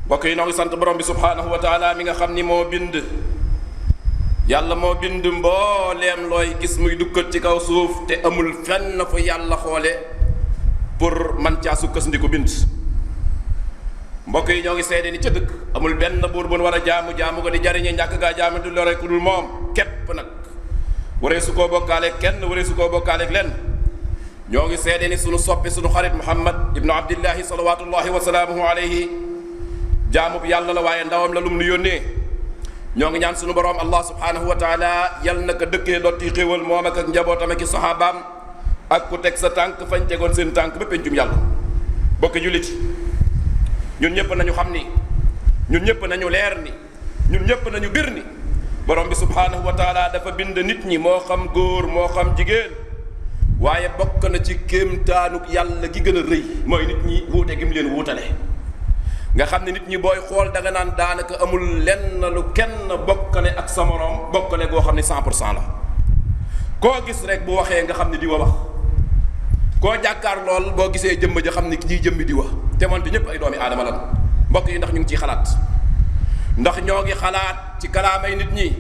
mbokk yi noo ngi sant borom bi subhaanahu wa taala mi nga xam ni moo bind yàlla moo bind mbooleem looy gis muy dukkat ci kaw suuf te amul fenn fu yàlla xoole pour man caa sukkandiku bind. mbokk yi ñoo ngi seede ni ca dëkk amul benn buur bu nu war a jaamu ko di jariñe ñàkk gaa jaamu du lore ku dul moom képp nag waree su koo bokkaaleeg kenn waree su koo bokkaaleeg lenn. ñoo ngi seede ni sunu soppi sunu xarit Muhammad ibnu Abdillahi salawatullahi wa salaamuhu alayhi jaamub yàlla la waaye ndawam la lum nu yónnee. ñoo ngi ñaan sunu borom allah subhanahu wa taala yal na ko dëkkee dotti xéewal moom ak njabootam ak i saxaabaam ak ku teg sa tànk fañ tegoon seen tànk ba pencum yàlla. bokki jullit ñun ñëpp nañu xam ni ñun ñëpp nañu leer ni ñun ñëpp nañu bir ni borom bi subhanahu wa taala dafa bind nit ñi moo xam góor moo xam jigéen waaye bokk na ci kéemtaanuk yàlla gi gën a rëy mooy nit ñi wuute gi mu leen wuutale. nga xam ne nit ñi booy xool da nga naan daanaka amul lenn lu kenn bokkale ak sa morom bokkale goo xam ne 100% la koo gis rek bu waxee nga xam ne di wa wax koo jàkkaar lool boo gisee jëmm ja xam ne kii jëmmi di wax te moonte ñëpp ay doomi aadama lan. mbokk yi ndax ñu ngi ciy xalaat ndax ñoo ngi xalaat ci kalaamay nit ñi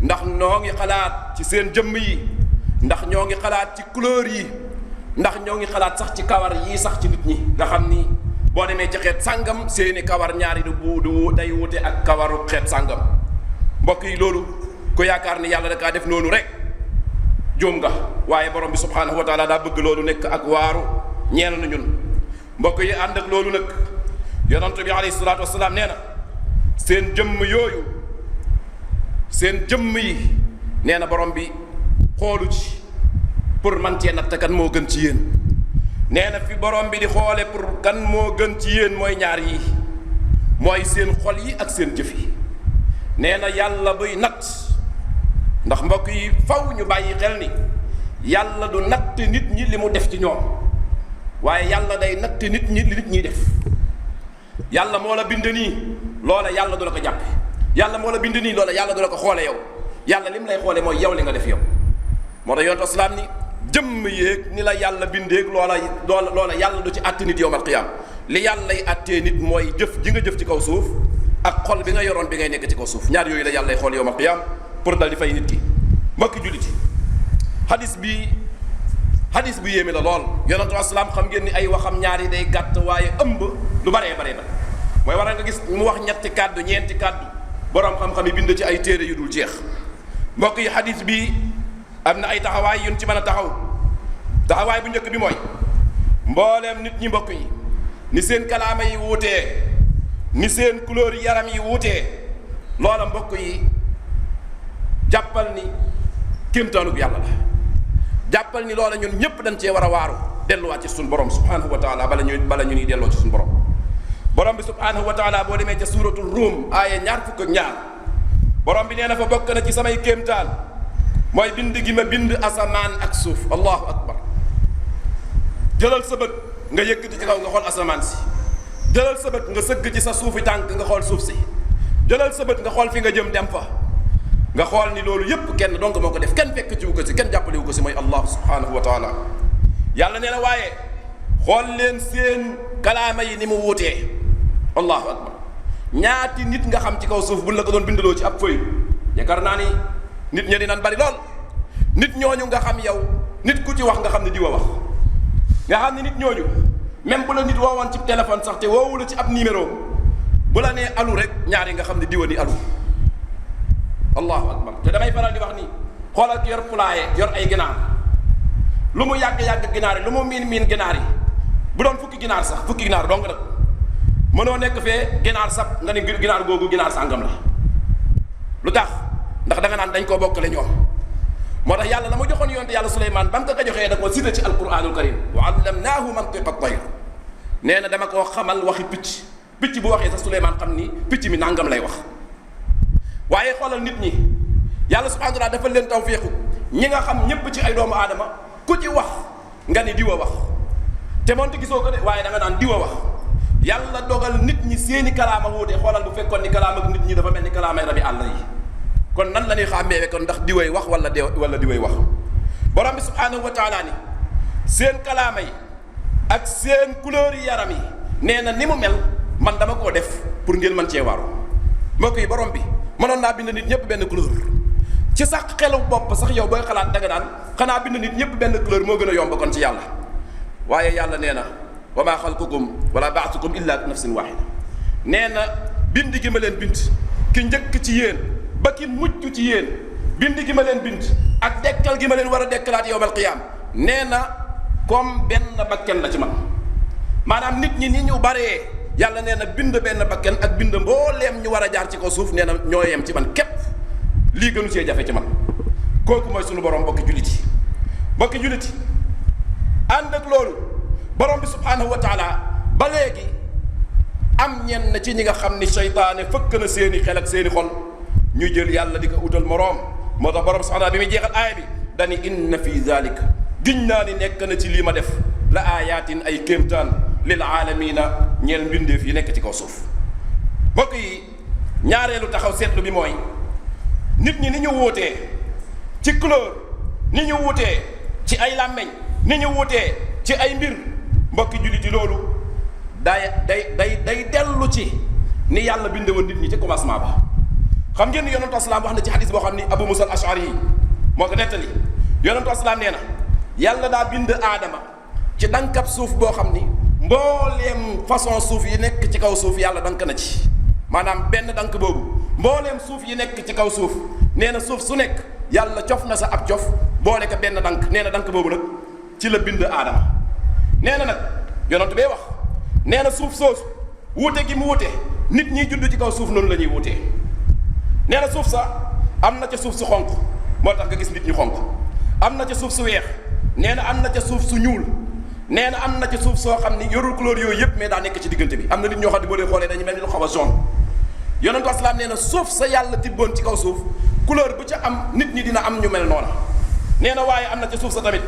ndax ñoo ngi xalaat ci seen jëmm yi ndax ñoo ngi xalaat ci couleur yi ndax ñoo ngi xalaat sax ci kawar yi sax ci nit ñi nga xam ni boo demee ci xeet sàngam seeni kawar ñaari du day wute ak kawaru xeet sàngam. mbokk yi loolu ku yaakaar ni yàlla da kaa def noonu rek juum nga waaye borom bi subhanahu wa taala daa bëgg loolu nekk ak waaru ñeel na ñun. mbokk yi ànd ak loolu nag yonent bi alayhi salaatu wasalaam nee na seen jëmm yooyu seen jëmm yi nee na borom bi xoolu ci pour man cee natt kan moo gën ci yéen. nee na fi borom bi di xoole pour kan moo gën ci yéen mooy ñaar yi mooy seen xol yi ak seen jëf yi. nee na yàlla buy natt ndax mbokk yi faw ñu bàyyi xel ni yàlla du natt nit ñi li mu def ci ñoom waaye yàlla day natt nit ñi li nit ñiy def. yàlla moo la bind nii loola yàlla du la ko jàppe yàlla moo la bind nii loola yàlla du la ko xoole yow yàlla lim lay xoole mooy yow li nga def yow. moo tax yonent islaam ni jëmm yéeg ni la yàlla bindeeg loola yàlla du ci àtte nit yowmal qiyaam li yàlla lay àttee nit mooy jëf ji nga jëf ci kaw suuf ak xol bi nga yoroon bi ngay nekk ci kaw suuf ñaar yooyu la yàlla lay xool yowmal qiyaam pour dal di fay nit ki. mbokki julliti hadis bu yéeme la lool yonentu islaam xam ngeen ni ay waxam ñaar yi day gàtt waaye ëmb lu baree ba mooy war a nga gis mu wax ñetti kàddu ñeenti kàddu borom xam-xam yi bind ci ay téere yu dul jeex. mbokk yi hadis bi am na ay taxawaay yun ci mën a taxawaay bu njëkk bi mooy mbooleem nit ñi mbokk yi ni seen kalaama yi wuutee ni seen couleur yaram yi wuutee loola mbokk yi jàppal ni kéemtaanug yàlla la. jàppal ni loola ñun ñépp dañ cee war a waaru delluwaat ci suñu borom subhanahu wa taala bala ñu ñuy delloo ci suñu borom bi subhanahu wa taala boo demee ca suuratul Ruum aaya 22 borom bi nee na fa bokk na ci samay kéemtaan mooy bind gi ma bind asamaan ak suuf. allahu akbar. jëlal sa bët nga yëkkati ci kaw nga xool asamaan si jëlal sa bët nga sëgg ci sa suufi tànk nga xool suuf si jëlal sa bët nga xool fi nga jëm dem fa nga xool ni loolu yépp kenn donc moo ko def kenn fekk ci wu ko si kenn jàppale wu ko si mooy allah subhanahu wa taala. yàlla nee na waaye xool leen seen kalaama yi ni mu wuutee. allahu akbar. ñaati nit nga xam ci kaw suuf buñ la ko doon bindaloo ci ab fëy yaakaar naa ni nit ña dinañ bari lool. nit ñooñu nga xam yow nit ku ci wax nga xam ne diwa wax nga xam ne nit ñooñu même bu la nit woowoon ci téléphone sax te woowu la ci ab numéro bu la nee alu rek ñaari nga xam ne diwa ni alu. allahu akbar. te damay faral di wax ni xoolal ki yor poulailler yor ay ginaar lu mu yàgg-yàgg ginaar yi lu mu miin ginaar yi bu doon fukki ginaar sax fukki ginaar dong nag mënoo nekk fee ginaar sab nga ni ginaar googu ginaar sàngam la. lu tax ndax da nga naan dañ koo bokkale ñoom. moo tax yàlla la ma joxoon yonte yàlla Suleymaan ba mu ko joxee da koo cité ci alquranul karim wa allamnaahu mantiqa tayr nee na dama koo xamal waxi picc bu waxee sax Suleymaan xam ni picc mi nangam lay wax. waaye xoolal nit ñi yàlla subhanahu wa taala dafa leen tawfiiqu ñi nga xam ñépp ci ay doomu aadama ku ci wax nga ni diwa wax te moonte gisoo ko de waaye da nga naan diwa wax. yàlla dogal nit ñi seeni kalaama wuute xoolal bu fekkoon ni kalaama ak nit ñi dafa mel ni kalaamay rabi àll yi kon nan la ñuy xàmmee kon ndax diway wax wala diway wax. borom bi subhanahu wa taala ni seen kalaama yi ak seen couleur yi yaram yi nee na ni mu mel man dama koo def pour ngeen mën cee waaru. mbokk yi borom bi mënoon naa bind nit ñëpp benn couleur ci sax xelu bopp sax yow booy xalaat danga naan xanaa bind nit ñëpp benn couleur moo gën a yomb kon ci yàlla. waaye yàlla nee na wa maa xalqukum wala baasukum illa ka nafsin waahida. nee na bind gi ma leen bind ki njëkk ci yéen ba ki mujj ci yéen bind gi ma leen bind ak dekkal gi ma leen war a dekkalaat yawmal qiyaam nee na comme benn bakken la ci man. maanaam nit ñi ni ñu baree yàlla nee na bind benn bakken ak bind mbooleem ñu war a jaar ci kaw suuf nee na ñoo yem ci man képp. lii gënu see jafe ci man. kooku mooy sunu borom mbokki jullit yi. mbokki jullit yi ànd ak loolu borom bi subhaanahu wa taala ba léegi am ñenn ci ñi nga xam ni seytaane fëkk na seeni xel ak seeni xol ñu jël yàlla di ko utal moroom. moo tax borom subhaanahu bi muy jeexal aaya bi dani inna fi zalika giñ naa ni nekk na ci lii ma def la aayaatin ay kéemtaan lil aalamiina ñeel mbindeef yi nekk ci kaw suuf. mbokk yi ñaareelu taxaw seetlu bi mooy nit ñi ni ñu wuutee ci couleur ni ñu wuutee ci ay làmmeñ ni ñu wuutee ci ay mbir mbokki jullit yi loolu day dellu ci ni yàlla binde woon nit ñi ci commencement ba. xam ngeen ni yonentu aslaam wax na ci xadis boo xam ni Abu Musa al-Ash'ari yi moo ko nettali. yonentu aslaam nee na yàlla daa bind aadama ci dankab suuf boo xam ni mbooleem façon suuf yi nekk ci kaw suuf yàlla dank na ci. maanaam benn dank boobu mbooleem suuf yi nekk ci kaw suuf nee na suuf su nekk yàlla cof na sa ab cof boole ko benn dank nee na dank boobu nag ci la bind aadama. nee na nag yonent bee wax nee na suuf soosu wuute gi mu wuute nit ñiy judd ci kaw suuf noonu la ñuy wuutee. nee na suuf sa am na ca suuf su xonq moo tax nga gis nit ñi xonq am na ca suuf su weex nee na am na ca suuf su ñuul nee na am na ca suuf soo xam ni yorul couleur yooyu yëpp mais daa nekk ci diggante bi am na nit ñoo xam ne boo leen xoolee dañu mel ni lu xaw a jaune. yonentu aslaam nee na suuf sa yàlla tibboon ci kaw suuf couleur bu ca am nit ñi dina am ñu mel noona. nee na waaye am na ca suuf sa tamit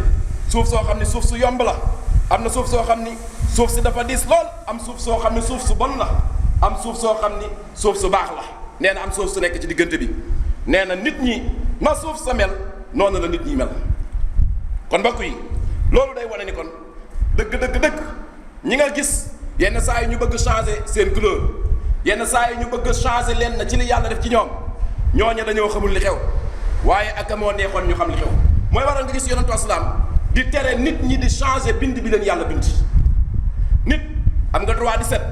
suuf soo xam ni suuf su yomb la am na suuf soo xam ni suuf si dafa diis lool am suuf soo xam ni suuf su bon la am suuf soo xam ni suuf su baax la. nee na am suuf su nekk ci diggante bi nee na nit ñi na suuf sa mel noonu la nit ñi mel. kon mbokk yi loolu day wane ni kon dëgg ñi nga gis yenn saa yi ñu bëgg changer seen couleur yenn saa yi ñu bëgg changer leen na ci li yàlla def ci ñoom ñooñu dañoo xamul li xew waaye ak moo neexoon ñu xam li xew. mooy waral nga gis yonentu aslaam di tere nit ñi di changer bind bi leen yàlla bind. nit am nga droit di set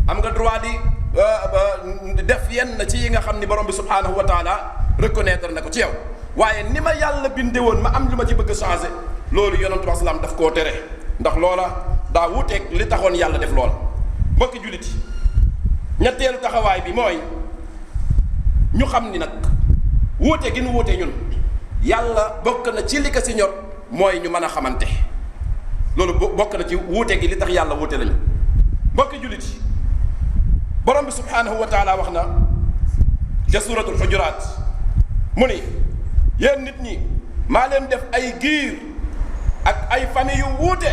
am nga droit di def yenn ci yi nga xam ni borom bi subhaanahu wa taala reconnaître na ko ci yow waaye ni ma yàlla binde woon ma am lu ma ci bëgg a changer loolu yonentu aslaam daf koo tere ndax loola daa wuuteeg li taxoon yàlla def loola. mbokki jullit yi ñetteelu taxawaay bi mooy ñu xam ni nag wuute gi nu wuute ñun yàlla bokk na ci li ko si ñor mooy ñu mën a xamante loolu bokk na ci wuute gi li tax yàlla wuute lañu. mbokki jullit yi borom bi subhaanahu wa taala wax na ca suuratul xujuraat mu ni yéen nit ñi maa leen def ay giir ak ay famille yu wuute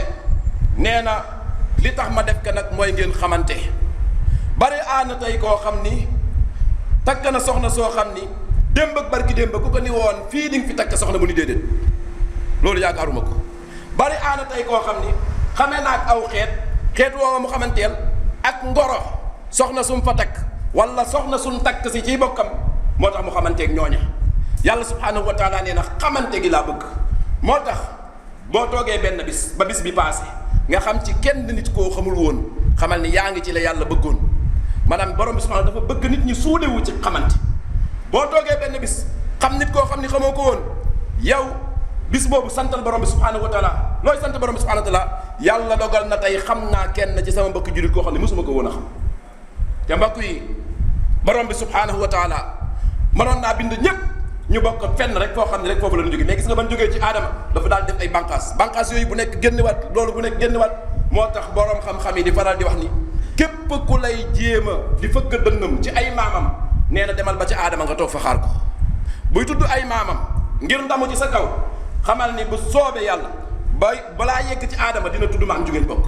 nee na li tax ma def ko nag mooy ngeen xamante. bari aana tey koo xam ni takk na soxna soo xam ni démb ak barki démb ku ko ni woon fii di nga fi takk soxna mu ni déedéet loolu yaakaaruma ko. bari aana tey koo xam ni xamee naa ak aw xeet woowa mu xamanteel ak ngoro soxna sum fa takk wala soxna sum takk si ciy bokkam moo tax mu xamanteeg ñooña. yàlla subhaanahu wa taala nee na xamante gi laa bëgg moo tax boo toogee benn bis ba bis bi paase nga xam ci kenn nit koo xamul woon xamal ni yaa ngi ci la yàlla bëggoon. maanaam borom bi subhaanahu dafa bëgg nit ñi suudewu ci xamante. boo toogee benn bis xam nit koo xam ni xamoo ko woon yow bis boobu santal borom bi subhaanahu wa taala looy sant borom bi subhaanahu wa taala yàlla dogal na tey xam naa kenn ci sama mbokk jullit koo xam ne mosuma ko woon a xam. te mbokk yi borom bi subhaanahu wa taala mënoon naa bind ñëpp ñu bokk fenn rek foo xam ne rek foofu la ñu jógee mais gis nga ban jógee ci aadama dafa daal def ay bànqaas yooyu bu nekk génnewaat loolu bu nekk génnewaat moo tax borom xam-xam yi di faral di wax ni képp ku lay jéem a di fëgg dënnam ci ay maamam nee na demal ba ci aadama nga toog fa xaar ko buy tudd ay maamam ngir ndamu ci sa kaw xamal ni bu soobee yàlla balaa yegg ci aadama dina tudd maam ju ngeen bokk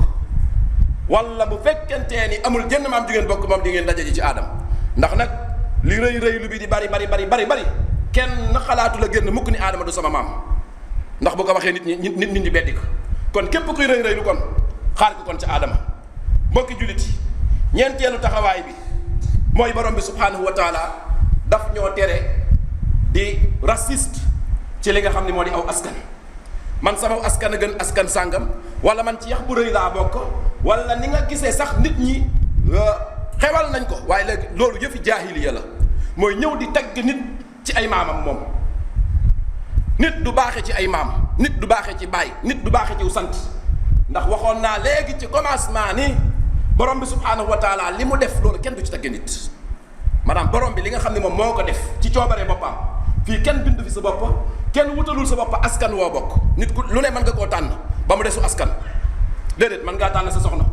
wala bu fekkentee ni amul jenn maam ju ngeen bokk moom di ngeen daje ji ci aadama ndax nag li rëy lu bi di bari kenn xalaatu la génn mukk ni aadama du sama maam ndax bu ko waxee nit ñi beddi ko kon képp kuy rëy lu kon xaar ko kon ci aadama. mbokki jullit yi ñeenteelu taxawaay bi mooy borom bi subhanahu wa taala daf ñoo tere di raciste ci li nga xam ne moo di aw askan. man sama askan a gën askan sàngam, wala man ci yax bu rëy laa bokk, wala ni nga gisee sax nit ñi xewal nañ ko, waaye léegi loolu yëfi jaahiliya la, mooy ñëw di tagg nit ci ay maamam. moom nit du baaxe ci ay maam, nit du baaxe ci baay, nit du baaxe ci sant. ndax waxoon naa léegi ci commencement ni borom bi subhanahu wa taala li mu def loolu kenn du ci tagg nit. maanaam borom bi li nga xam ne moom moo ko def ci coobaree boppam, fii kenn bindu fi sa bopp, kenn wutalul sa bopp askan woo bokk. nit ku lu ne mën nga koo tànn ba mu desu askan. déedéet mën ngaa tànn sa soxna,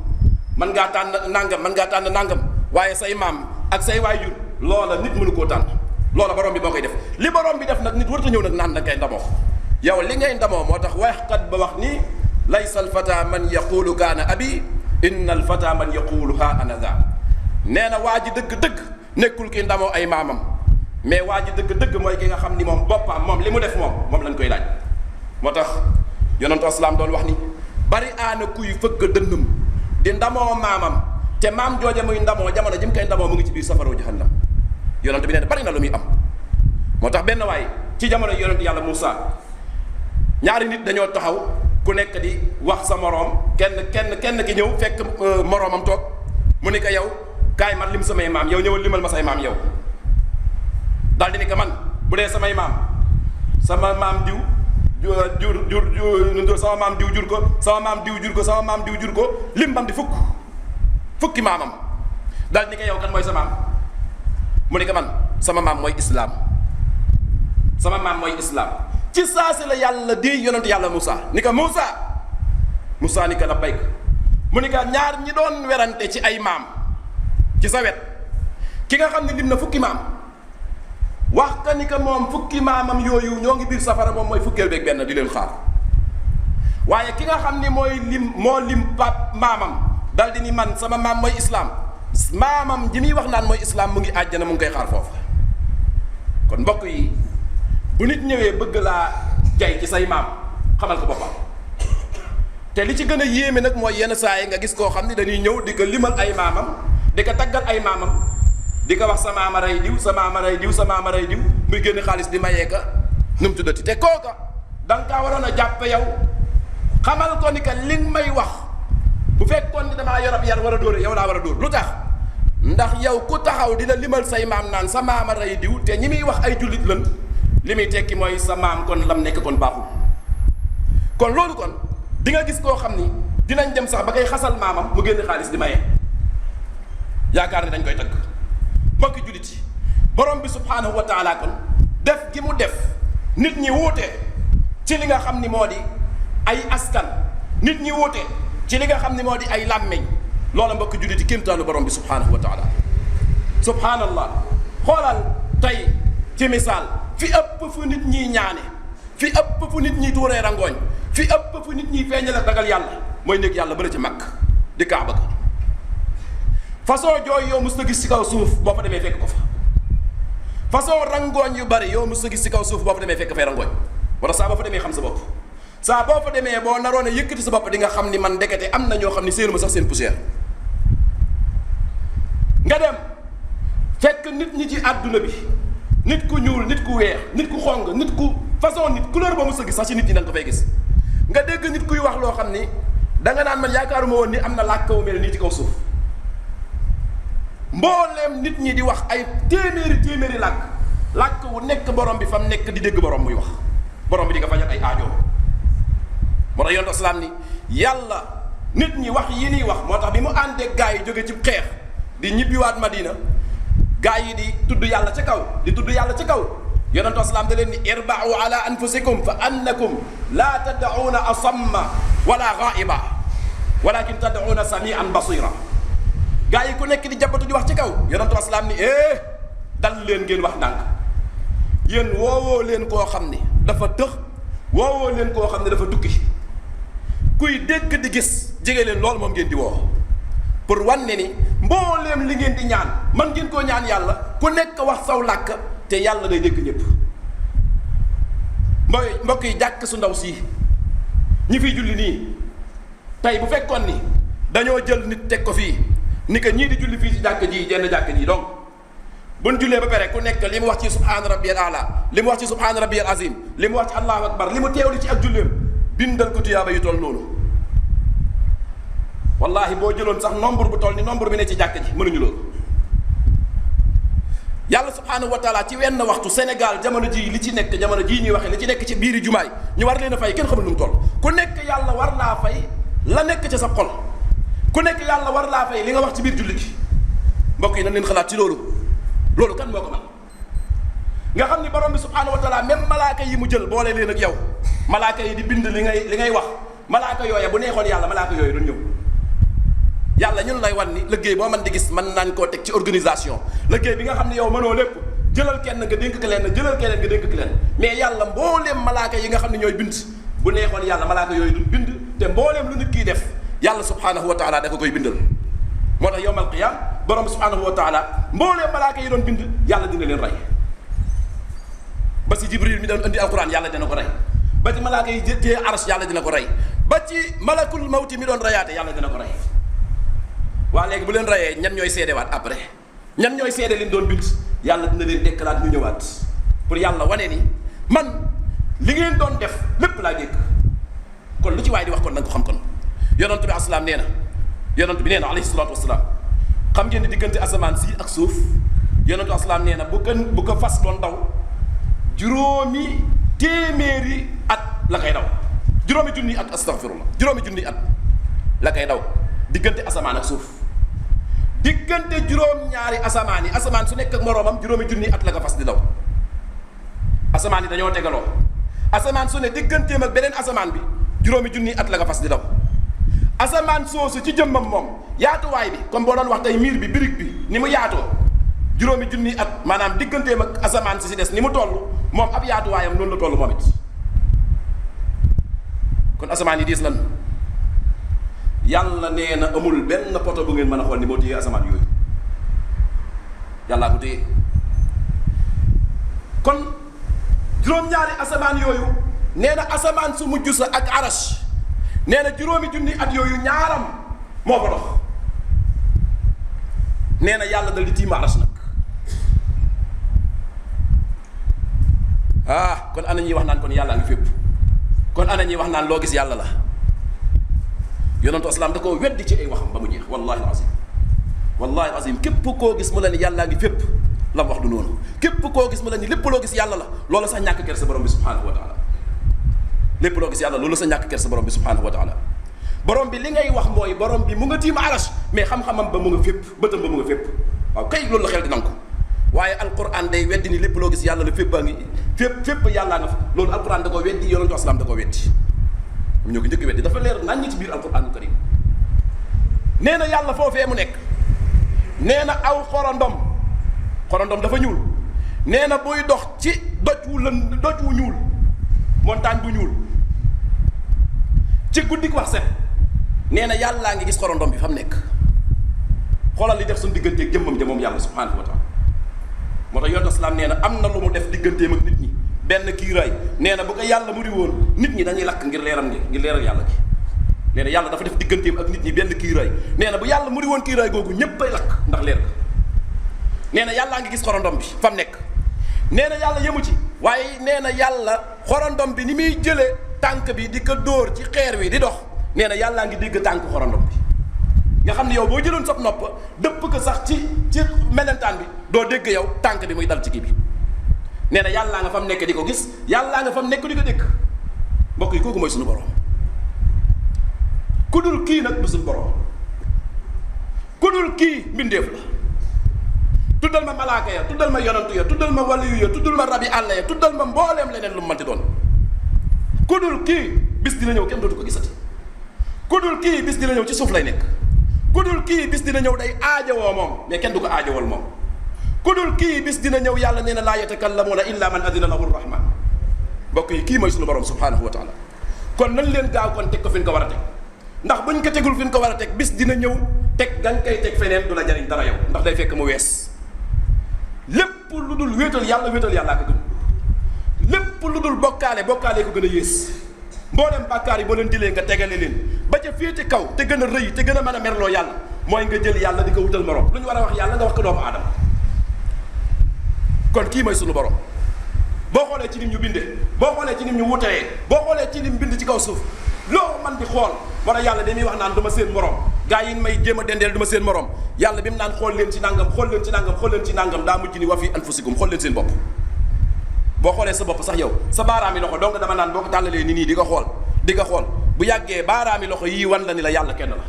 mën ngaa tànn nangam, mën ngaa tànn nangam, waaye say maam ak say waajur loola nit mënu koo tànn. loola borom bi moo koy def. li borom bi def nag nit warut a ñëw nag naan da ngay ndamoo. yow li ngay ndamoo moo tax waxkat ba wax ni laysa alfata man yaqulu kaana abi inna alfata man yaqulu ha ana za. nee na waa ji dëgg-dëgg nekkul ki ndamoo ay maamam, mais waa ji dëgg-dëgg mooy ki nga xam ni moom boppam moom li mu def moom lañ koy laaj. moo tax yonentu islaam doon wax ni bari aana kuy fëgg dënnam di ndamoo maamam, te maam jooje muy ndamoo jamono ji mu koy ndamoo mu ngi ci biir safaraw jahannam. yonent bi nee na bari na lu muy am. moo tax benn waay ci jamono yonent yàlla Moussa, ñaari nit dañoo taxaw ku nekk di wax sa moroom, kenn ki ñëw fekk moroomam toog mu ni ko yow kaay man lim samay maam, yow ñëwal limal ma say maam yow. daal di ni ko man bu dee samay maam, sama maam diw sama maam diw jur ko, sama maam diw jur ko, sama maam diw jur ko, lim bam di fukki maamam. daal di ni ko yow kan mooy sa maam? mu ni ko man sama maam mooy islaam, sama maam mooy islaam. ci saa si la yàlla di yonent yàlla Moussa ni ko Moussa ni ko labbayk. mu ni ko ñaar ñi doon werante ci ay maam ci sa wet, ki nga xam ne lim na fukki maam wax ka ni ko moom fukki maamam yooyu ñoo ngi biir safara, moom mooy fukkeel beeg benn di leen xaar. waaye ki nga xam ni moo lim maamam dal di ni man sama maam mooy islaam, maamam ji muy wax naan mooy islaam mu ngi àjjana, mu ngi koy xaar foofu. kon mbokk yi, bu nit ñëwee bëgg laa jay ci say maam, xamal ko boppam. te li ci gën a yéeme nag mooy yenn saa yi nga gis koo xam ni dañuy ñëw di ko limal ay maamam, di ko taggal ay maamam, di ko wax sa maama rey diw, sa maama rey diw, sa maama rey diw, muy génn xaalis di mayee ka nu mu tuddati. te kooka da nga kaa waroon a jàppe yow, xamal ko ni que li nga may wax bu fekkoon ni damaa yorab yar war a dóore yow laa war a dóor. lu tax? ndax yow ku taxaw di la limal say maam naan sa maama rey diw, te ñi muy wax ay jullit lan, li muy tekki mooy sa maam kon lam nekk kon baaxul. kon loolu kon di nga gis koo xam ni dinañ dem sax ba koy xasal maamam mu génn xaalis di maye, yaakaar ni dañ koy tagg. mbokki jullit yi, borom bi subhaanahu wa taala kon def gi mu def nit ñi wuute ci li nga xam ni moo di ay askan, nit ñi wuute ci li nga xam ni moo di ay làmmeñ, loola mbokki jullit yi kéemtaanu borom bi subhaanahu wa taala. subhaanallah, xoolal tey ci misaal fi ëpp fu nit ñiy ñaane, fi ëpp fu nit ñiy tuuree rangooñ, fi ëpp fu nit ñiy feeñal ak ragal yàlla mooy néeg yàlla bële ci Makka di Kaaba ga. façon jooy yow mos a gis ci kaw suuf boo fa demee fekk ko fa. façon rangooñ yu bari yow mos a gis ci kaw suuf boo fa demee fekk fay rangooñ. wala saa boo fa demee xam sa bopp, saa boo fa demee boo naroon a yëkkati sa bopp di nga xam ni man ndekete am na ñoo xam ni séenu ma sax seen poussière. nga dem fekk nit ñi ci àdduna bi, nit ku ñuul, nit ku weex, nit ku xong, nit ku façon nit couleur boo mos a gis sax ci nit ñi da nga ko fay gis. nga dégg nit kuy wax loo xam ni danga naan man yaakaaruma woon ni am na làkk wu mel nii ci kaw suuf. mbooleem nit ñi di wax ay téeméeri làkk wu nekk borom bi fa mu nekk di dégg borom muy wax, borom bi di nga fajal ay aajo. moo tax yonent islaam ni yàlla nit ñi wax yi nii wax, moo tax bi mu àndeeg gaa yi jóge ci xeex di ñibbiwaat Madina, gaa yi di tudd yàlla ca kaw, di tudd yàlla ca kaw. yonent islaam da leen ni irba'u ala anfusikum fa annakum la tad'una asamma wala ghaiba walakin tad'una sami'an basira. gaa yi ku nekk di jabatu di wax ci kaw, yonentu islaam ni dal leen ngeen wax ndànk. yéen woowoo leen koo xam ni dafa tëx, woowoo leen koo xam ne dafa tukki, kuy dégg di gis jege leen loolu moom ngeen di woo, pour wanne ni mbooleem li ngeen di ñaan man ngeen koo ñaan yàlla, ku nekk wax saw làkk te yàlla day dégg ñëpp. mbokk yi, jàkk su ndaw sii ñi fiy julli nii tey bu fekkoon ni dañoo jël nit teg ko fii ni que ñii di julli fii ci jàkk ji jenn jàkk ji donc buñ jullee ba pare ku nekk li mu wax ci subhaana rabbiyal aala li mu wax ci subhaana rabbiyal azim li mu wax ci allahu akbar li mu teewlu ci ak julleem bindal ko tuyaaba yu toll noonu. wallahi boo jëloon sax nombre bu toll ni nombre bi ne ci jàkk ji mënuñu loolu. yàlla subhaanahu wa taala ci wenn waxtu Sénégal jamono ji li ci nekk jamono jii ñuy waxee li ci nekk ci biiri jumaay ñu war leen a fay kenn xamul nu mu toll. ku nekk yàlla war laa fay la nekk ca sa xol ku nekk yàlla war laa fay li nga wax ci biir julli gi mbokk yi nañ leen xalaat ci loolu kan moo ko man nga xam ni borom bi subhaanahu wa taala même malaaka yi mu jël boole leen ak yow malaaka yi di bind li ngay wax malaaka yooya bu neexoon yàlla malaaka yooyu duñ ñëw. yàlla ñun lay wan ni liggéey boo mën di gis mën nañ koo teg ci organisation liggéey bi nga xam ne yow mënoo lépp jëlal kenn nga dénk ki leen jëlal keneen nga dénk ki leen mais yàlla mbooleem malaaka yi nga xam ne ñooy bind bu neexoon yàlla malaaka yooyu duñ bind te mbooleem lu nit kii def yàlla subhaanahu wa taala da ko koy bindal. moo tax yawmal qiyaam borom subhaanahu wa taala mbooleem malaaka yi doon bind yàlla dina leen rey ba ci jibril mi doon indi alquran yàlla dina ko rey ba ci malaaka yi jëtee aras yàlla dina ko rey ba ci malakul mawti mi doon reyaate yàlla dina ko rey. waa léegi bu leen rayee ñan ñooy seedewaat après ñan ñooy seede liñ doon bind yàlla dina leen dekkalaat ñu ñëwaat pour yàlla wane ni man li ngeen doon def lépp laa dégg kon lu ci waay di wax kon na nga ko xam kon yonent bi asalaam nee na yonent bi nee na alayhi salaatu wasalaam xam ngeen ni diggante asamaan si ak suuf yonent bi asalaam nee na bu ko fas doon daw juróomi téeméeri at la koy daw juróomi junni at astaghfirullah juróomi junni at la koy daw diggante asamaan ak suuf diggante juróom-ñaari asamaan yi asamaan su nekk ak moroomam juróomi junni at la ko fas di daw asamaan yi dañoo tegaloo asamaan su ne digganteem ak beneen asamaan bi juróomi junni at la ko fas di daw asamaan soosu ci jëmmam moom yaatuwaay bi comme boo doon wax tey miir bi birig bi ni mu yaatoo juróomi junni at maanaam digganteem ak asamaan si des ni mu toll moom ab yaatuwaayam noonu la toll moom it kon asamaan yi diis lan yàlla nee na amul benn poto bu ngeen mën a xool ni moo téye asamaan yooyu yàllaa ko téye kon juróom-ñaari asamaan yooyu nee na asamaan su mujj sa ak arash nee na juróomi junni at yooyu ñaaram moo ko dox nee na yàlla dal di tiim arash nag kon ana ñuy wax naan kon yàllaa ngi fépp kon ana ñuy wax naan loo gis yàlla la yonentu asalaam da koo weddi ci ay waxam ba mu jeex wallahi azim képp koo gis mu la ni yàllaa ngi fépp la mu wax du noonu képp koo gis mu la ni lépp loo gis yàlla la loola sax ñàkk ker sa borom bi subhanahu wa taala lépp loo gis yàlla loolu sa ñàkk ker sa borom bi subhanahu wa taala borom bi li ngay wax mooy borom bi mu nga tiim arash mais xam-xamam ba mu nga fépp bëtam ba mu nga fépp waaw kay loolu la xel di nangu ko waaye alquran day weddi ni lépp loo gis yàlla la fépp baa ngi fépp yàllaa nga fa loolu alquran da koo weddi yonentu asalaam da koo weddi ñoo ko njëkk weddi dafa leer nañ ñi ci biir alquran karim nee na yàlla foofee mu nekk nee na aw xorondom dafa ñuul nee na buy dox ci doj wu ñuul montagne bu ñuul ci guddi wax set nee na yàllaa ngi gis xorondom bi fa mu nekk xoolal li def suñu digganteeg jëmmam ja moom yàlla subhanahu wa taala moo tax yonent islam nee na am na lu mu def digganteem ak nit ñi benn kiiraay nee na bu ko yàlla mu di woon nit ñi dañuy lakk ngir leeral yàlla gi nee na yàlla dafa def digganteem ak nit ñi benn kiiraay nee na bu yàlla mu di woon kiiraay googu ñépp ay lakk ndax leer ga nee na yàllaa ngi gis xorondom bi fa mu nekk nee na yàlla yemu ci waaye nee na yàlla xorondom bi ni muy jëlee tànk bi di ko dóor ci xeer wi di dox nee na yàllaa ngi dégg tànk xorondom bi nga xam ne yow boo jëloon sab nopp dëpp ko sax ci melentaan bi doo dégg yow tànk bi muy dal ci kii bi nee na yàllaa nga fa mu nekk di ko gis yàllaa nga fa mu nekk di ko dégg mbokk yi kooku mooy suñu borom ku dul kii nag du suñu borom ku dul kii mbindeef la tuddal ma malaaka ya tuddal ma yonantu ya tuddal ma waliyu ya tuddal ma rabi àlla ya tuddal ma mbooleem leneen lu mu mënti doon ku dul kii bis dina ñëw kenn dootu ko gisati ku dul kii bis dina ñëw ci suuf lay nekk ku dul kii bis dina ñëw day aajowoo moom mais kenn du ko aajowal moom ku dul kii bis dina ñëw yàlla nee na laa yatakallamuuna illa man adina lahu rahman mbokk yi kii mooy suñu borom subhanahu wa taala kon nañ leen gaaw kon teg ko fi ñu ko war a teg ndax buñ ko tegul fi ñu ko war a teg bis dina ñëw teg da nga koy teg feneen du la jariñ dara yow ndax day fekk mu wees lépp lu dul wéetal yàllaa ko gën lépp lu dul bokkaale ko gën a yées mboolem bàkkaar yi boo leen dilee nga tegale leen ba ca féete kaw te gën a rëy te gën a mën a merloo yàlla mooy nga jël yàlla di ko wutal morom lu ñu war a wax yàlla nga wax ko doomu aadama kon kii mooy sunu borom boo xoolee ci nim ñu bindee boo xoolee ci nim ñu wutee boo xoolee ci lim bind ci kaw suuf loo man di xool wala yàlla dañuy wax naan du ma seen morom gaa yi may jéem a dendeel du ma seen morom yàlla bi mu naan xool leen ci nangam xool leen ci nangam xool leen ci nangam daa mujj ni wa fi anfusikum xool leen seen bopp boo xoolee sa bopp sax yow sa baaraami loxo donc dama naan boo ko tàllalee ni nii di nga xool bu yàggee baaraami loxo yii wan la ni la yàlla kenn la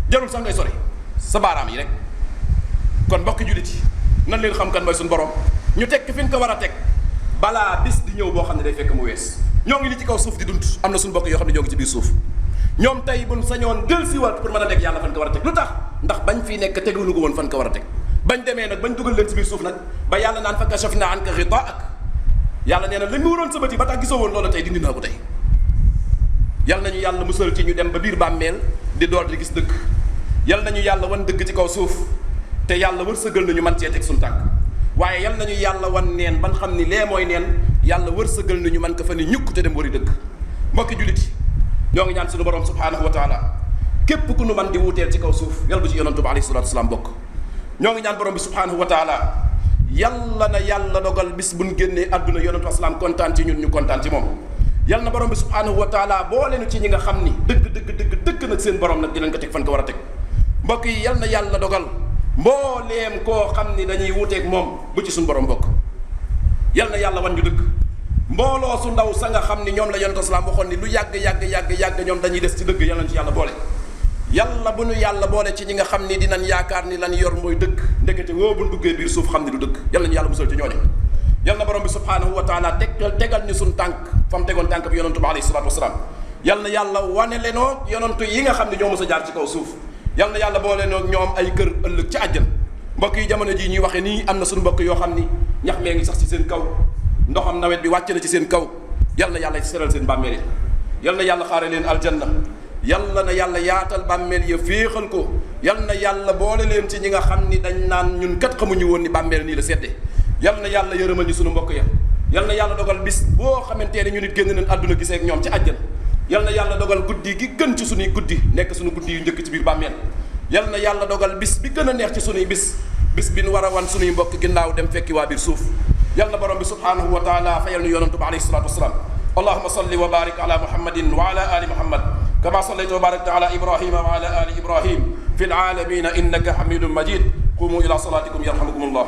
jarul sax ngay sori sa baaraam yi rek kon mbokki jullit yi nan leen xam kan mooy suñu borom ñu teg fi ñu ko war a teg balaa bis di ñëw boo xam ne day fekk mu wees ñoo ngi ni ci kaw suuf di dund am na suñu mbokk yoo xam ne ñoo ngi ci biir suuf ñoom tey buñ sañoon del siwaat pour mën a teg yàlla fan ko war a teg lu tax ndax bañ fii nekk teguñu ko woon fan ko war a teg bañ demee nag bañ dugal leen ci biir suuf nag ba yàlla naan fa kashafna anka ghitaa'ak yàlla nee na li mu waroon sa bët yi ba tax gisoo woon loola tey dindi naa ko tey yal nañu yàlla musal ci ñu dem ba biir bàmmeel di door di gis dëgg yal nañu yàlla wan dëgg ci kaw suuf te yàlla wërsëgal nañu man cee teg suñu tànk waaye yal nañu yàlla wan neen ban xam ni lee mooy neen yàlla wërsëgal nañu man ko fa ni ñukk te dem wari dëgg mbokki jullit yi ñoo ngi ñaan suñu borom subhanahu wa taala képp ku nu man di wuuteel ci kaw suuf yàlla bu ci yonantu bi alayhi salatu wasalaam bokk ñoo ngi ñaan borom bi subhanahu wa taala yàlla na yàlla dogal bis buñ génnee àdduna yonantu wasalaam kontaan ci ñun ñu kontaan ci moom yàlla na borom bi subhanahu wa taala boole nu ci ñi nga xam ni dëgg nag seen borom nag dinañ ko teg fan ko war a teg mbokk yi yàlla na yàlla dogal mbooleem koo xam ni dañuy wuuteeg moom bu ci suñu borom bokk yàlla na yàlla wan ñu dëgg mbooloo su ndaw sa nga xam ni ñoom la yonent salaam waxoon ni lu yàgg ñoom dañuy des ci dëgg yàlla na ci yàlla boole yàlla bu ñu yàlla boole ci ñi nga xam ni dinañ yaakaar ni lan yor mooy dëgg ndekete woo bu ñu duggee biir suuf xam ni du dëgg yàlla nañu yàlla musal ci ñooñu yàlla na borom bi subhanahu wa taala tegal ñu suñ tànk fa mu tegoon tànk bi yonentu bi alayhi salatu wasalaam yàlla na yàlla wane lenoo yonentu yi nga xam ne ñoo mës a jaar ci kaw suuf yàlla na yàlla boole noog ñoom ay kër ëllëg ci àjjan mbokk yi jamono ji ñuy waxe nii am na suñu mbokk yoo xam ni ñax mee ngi sax ci seen kaw ndoxam nawet bi wàcc na ci seen kaw yal na yàlla seral seen bàmmeel yi yal na yàlla xaare leen aljanna yal na yàlla yaatal bàmmeel ya féexal ko yal na yàlla boole leen ci ñi nga xam ni dañ naan ñun kat xamuñu woon ni bàmmeel nii la sedde yal na yàlla yërëmal ñu sunu mbokk ya yal na yàlla dogal bis boo xamante ne ñu nit génn nañ àdduna gisee ak ñoom ci àjjan yal na yàlla dogal guddi gi gën ci sunuy guddi nekk sunu guddi yu njëkk ci biir bàmmeel yal na yàlla dogal bis bi gën a neex ci sunuy bis bi nu war a wan sunuy mbokk ginnaaw dem fekki waa biir suuf yal na borom bi subhanahu wa taala fayal nu yonantu bi alayhi salatu wasalaam allahuma salli wa barik ala muhammadin wa ala ali muhammad kama sallayta wa barakta ala ibrahima wa ala ali ibrahim fi alalamina innaka hamidun majid qumu ila salatikum yarhamukum allah